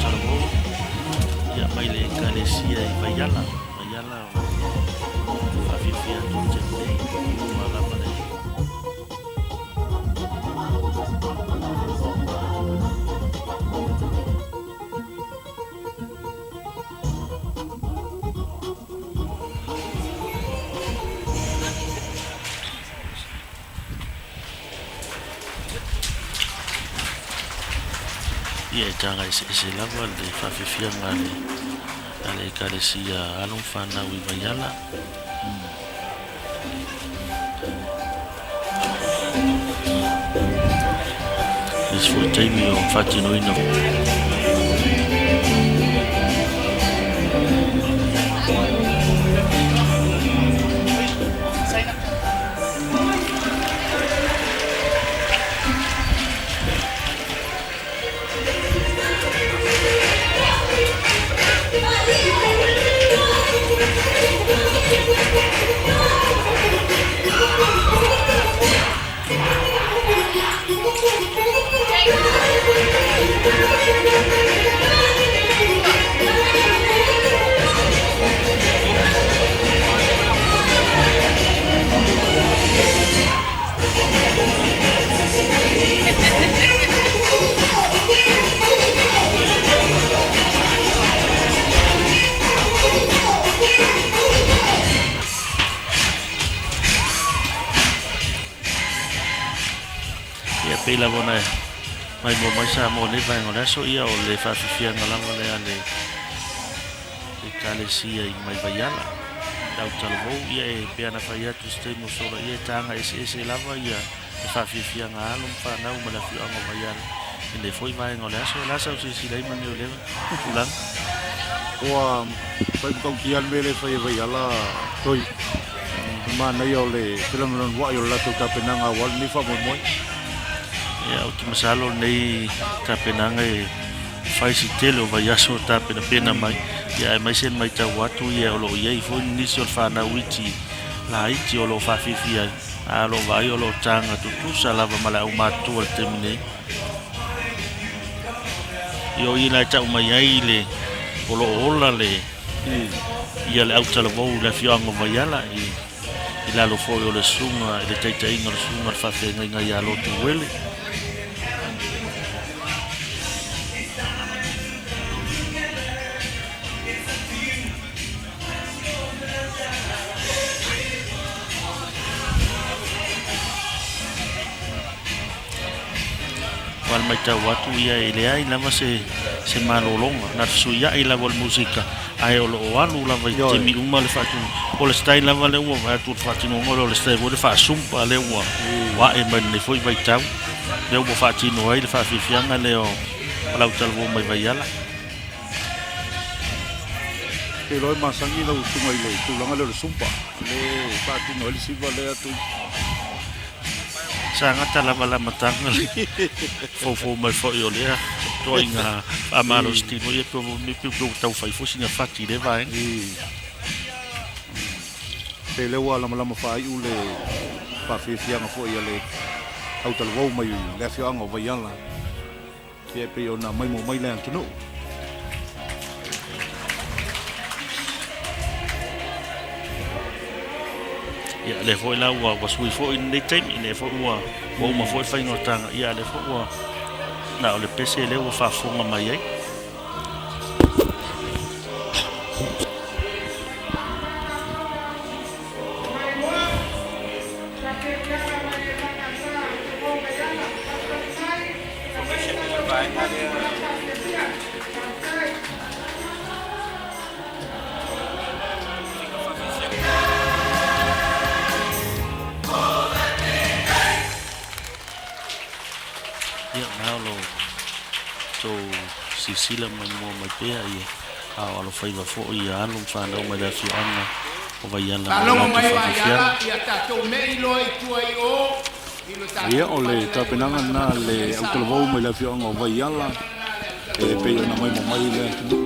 autalavou ia mai le Ekalesia i Vaiala. Vaiala o lo o faafiafia atu i le taimi nei, ua lava le Ia e taga eseese lava le faafiafiaga a le a le Ekalesia alo ma fanau i Vaiala. Nisi foi taimi o faatinoina Ia pei lava ona maimoa mai Samoa i lenei vaega o le aso, ia o le faafiafiaga lava lea a le Ekalesia i mai Vaiala, le autalavou, ia e pei ona fai atu i se taimi o sola, ia e taga eseese lava ia le faafiafiaga a alo ma fanau ma le afioaga o Vaiala i lenei foi vaega o le aso. O le a sau silasila ai ma lea tulaga? Ua fai matautia le mea lea e fai e Vaiala Toi. E manaia o le felanulanuai o le latou tapenaga aua lenei faamoemoe. Ia, ou te masalo lenei tapenaga e fai si tele o vaiaso o tapenapena mai, ia aemaise le matau atu ia o lo o i ai foi nisi o le fanau iti laiti o lo o faafiafia ai, a o lo o vaai o lo o taga tutusa lava ma le aumatutua i le taimi nei. Ia o i la e tau mai ai le o lo o ola le ia le autalavou i le afioaga o Vaiala i i lalo foi o le susuga i le taitaiga o le susuga i le faafeagaiga ia Lotu Uele. Aua le matau atu ia e leai lava se se malologa, na o le fesuiai lava o le musika, ae o lo o alu lava i taimi uma le faatinoga. Po o le style lava lea ua vaai atu i le faatinoga o le style foi lea faasumpa lea ua ae mai lenei foi vaitau, lea ua faatino ai le faafiafiaga lea o Palautalavou mai Vaiala. Ou te iloa e masani lau susuga i le tulaga lea o le sumpa, lea e faatino ai le siva lea Tui. Sa gata lava le amataga le foufou mai foi o lea ituaiga faamalositino, ia pei ua tau fai foi sina fati i lea vaega. Pe lea ua lamalama faaiu le faafiafiaga foi a le autalavou mai le afioaga o Vaiala, ia e pei ona maimoa mai le atunuu. Ia, lea foi la ua ua sui foi lenei taimi, lea foi ua ua uma foi le faiga o taga, ia lea foi ua na o le pese lea ua faafofoga mai ai. Ia, na o lo tou silasila mai mua mai pea ia a o alofaiva foi ia alo ma fanau mai le afioaga o Vaiala ma le Faalogo latou mai faafiafiaga. Vaiala, ia tatou mei loa i tua i o i lo Ia, tatou o le fale tapenaga lena a faatamatamai le ai autalavou Samoa. mai le afioaga o Vaiala e pei ona maimoa mai le atunuu.